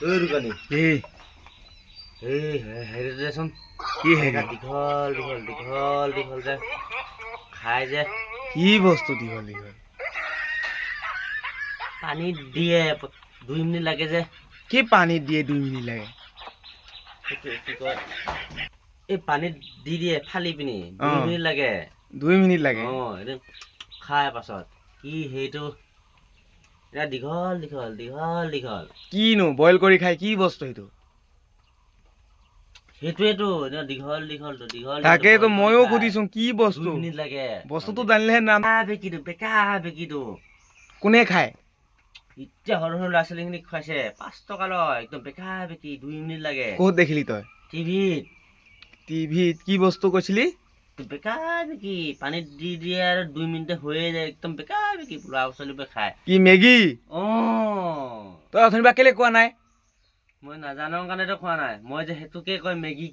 ঐ দোকানী। এই। এই হেৰি দেচোন। কি হেৰি? দীঘল দীঘল দীঘল দীঘল যে খাই যে। কি বস্তু দীঘল দীঘল? পানীত দিয়ে 2 মিনিট লাগে যে। কি পানীত দিয়ে 2 মিনিট লাগে? সেইটো কি কয়, এই পানীত দি দিয়ে ফালি পিনি দুই মিনিট লাগে। 2 মিনিট লাগে? অ, এইটো খাই পাছত কি সেইটো এতিয়া দীঘল দীঘল দীঘল দীঘল। কিনো বইল কৰি খাই, কি বস্তু সেইটো? সেইটোৱেতো, এতিয়া দীঘল দীঘলটো দীঘল। তাকেইতো দীঘল ময়ো খাই। সুধিছো কি বস্তু। 2 মিনিট লাগে। বস্তুটো জানিলেহে নাম। বেকা বেকিটো, বেকা বেকিটো। কোনে খায়? এতিয়া সৰু সৰু ল'ৰা ছোৱালীখিনিক খুৱাইছে, 5 টকা লয়, একদম বেকা বেকি, 2 মিনিট লাগে। ক'ত দেখিলি তই? টিভিত। টিভিত কি বস্তু কৈছিলি? বেকা বেকি, পানীত দি দিয়ে আৰু 2 মিনিটে হৈয়ে যায়, একদম বেকা বেকি, ল'ৰা ছোৱালীবোৰে খায়। কি, মেগী? অ। তই অথনিৰ পৰা কেলে কোৱা নাই? মই নাজানো কাৰণেতো খোৱা নাই মই যে সেইটোকে কয় মেগী।